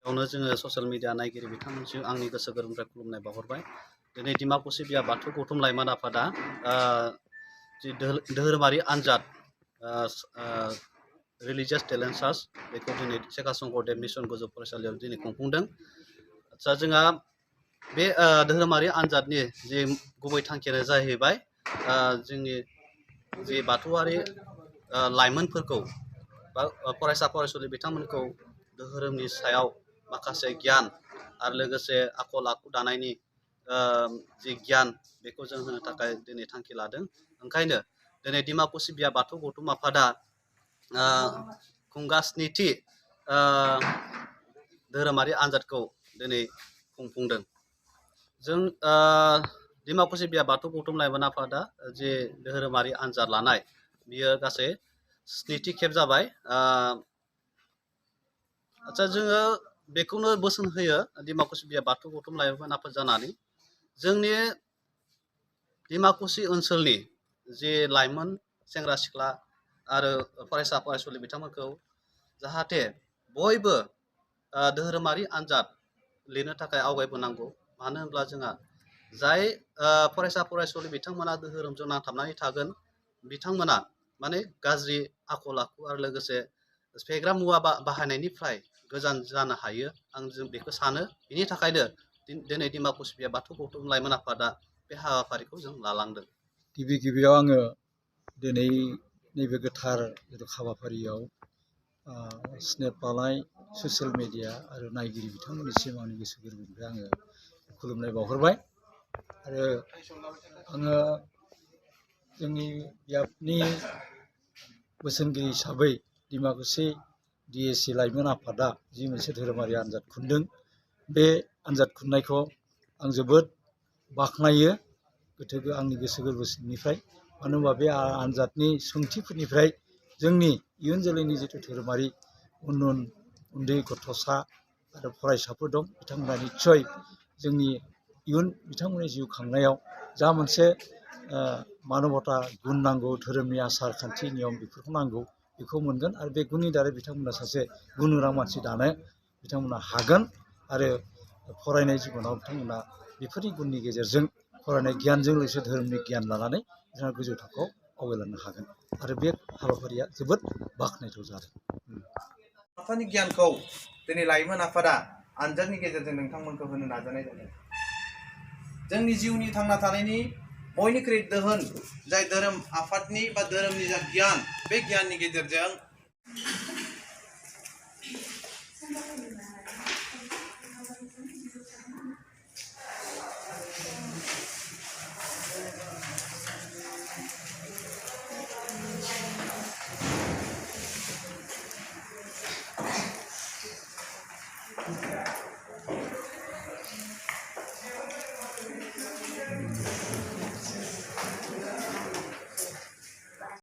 बेयावनो जोङो social media नायगिरि बिथांमोनसिम आंनि गोसो गोरबोनिफ्राय खुलुमनाय बावहरबाय। दिनै डिमाकुसि बिया बाथौ गौथुम लाइमोन आफादा जि धोरोमारि आनजाद रिलिजियास टेलेन्ट सार्च बेखौ दिनै सेका शंकरदेब मिसन गोजौ फरायसालियाव दिनै खुंफुंदों। आदसा जोंहा बे धोरोमारि आनजादनि जि गुबै थांखियानो जाहैबाय जोंनि जि बाथौआरि लाइमोनफोरखौ बा फरायसा फरायसुलि बिथांमोनखौ धोरोमनि सायाव माखासे गियान आरो लोगोसे आखल आखु दानायनि जि गियान बेखौ जों होनो थाखाय दिनै थांखि लादों। ओंखायनो दिनै डिमाकुसि बिया बाथौ गौथुम आफादा खुंगा स्निथि धोरोमारि आनजादखौ दिनै खुंफुंदों। जों डिमाकुसि बिया बाथौ गौथुम लाइमोन आफादा जे धोरोमारि आनजाद लानाय बियो गासै स्निथि खेब जाबाय। आदसा जोङो बेखौनो बोसोन होयो डिमाकुसि बिया बाथौ गौथुम लाइमोन आफाद जानानै जोंनि डिमाकुसि ओनसोलनि जे लाइमोन सेंग्रा सिख्ला आरो फरायसा फरायसुलि बिथांमोनखौ जाहाथे बयबो धोरोमारि आनजाद लिरनो थाखाय आवगायबोनांगौ। मानो होनब्ला जोंहा जाय फरायसा फरायसुलि बिथांमोना धोरोमजों नांथाबनानै थागोन बिथांमोना माने गाज्रि आखल आखु आरो लोगोसे फेग्रा मुवा बाहायनायनिफ्राय गोजान जानो हायो जों बेखौ सानो। बिनि थाखायनो दिनै डिमाकुसि बिया बाथौ गौथुम लाइमोन आफादा बे हाबाफारिखौ जों लालांदों। गिबियाव आङो दिनै नैबे गोथार हाबाफारियाव स्नेप लानाय ससियेल मिडिया आरो नायगिरि बिथांमोननिसिम आंनि गोसो गोरबोनिफ्राय आङो खुलुमनाय बावहरबाय। आरो आङो जोंनि बियाबनि बोसोनगिरि हिसाबै डिमाकुसि DSC लाइमोन आफादा जि मोनसे धोरोमारि आनजाद खुंदों बे आनजाद खुंनायखौ आं जोबोद बाख्नायो आंनि गोसो गोरबो सिंनिफ्राय। मानो होनबा बे आनजादनि सोंथिफोरनिफ्राय जोंनि इयुन जोलैनि जिथु धोरोमारि उन्दै गथ'सा आरो फरायसाफोर दं बिथांमोना निस्सय जोंनि इयुन बिथांमोननि जिउ खांनायाव जा मोनसे मानबता गुन नांगौ, धोरोमनि आसार खान्थि नियम बेफोरखौ नांगौ, बेखौ मोनगोन। आरो बे गुननि दारै बिथांमोना सासे गुन गोनां मानसि दानो बिथांमोना हागोन। आरो फरायनाय जिबनाव बिथांमोना बेफोरनि गुननि गेजेरजों फरायनाय गियानजों लोगोसे धोरोमनि गियान लानानै बिथाङा गोजौ थाखोआव आवगायलांनो हागोन। आरो बे हाबाफारिया जोबोद बाख्नायथाव जादों। आफादनि गियानखौ दिनै लाइमोन आफादा आनजादनि गेजेरजों नोंथांमोनखौ होनो नाजानाय जादों। जोंनि जिउनि थांना थानायनि बयनिख्रुइ दोहोन जाय धोरोम आफादनि बा धोरोमनि जा गियान, बे गियाननि गेजेरजों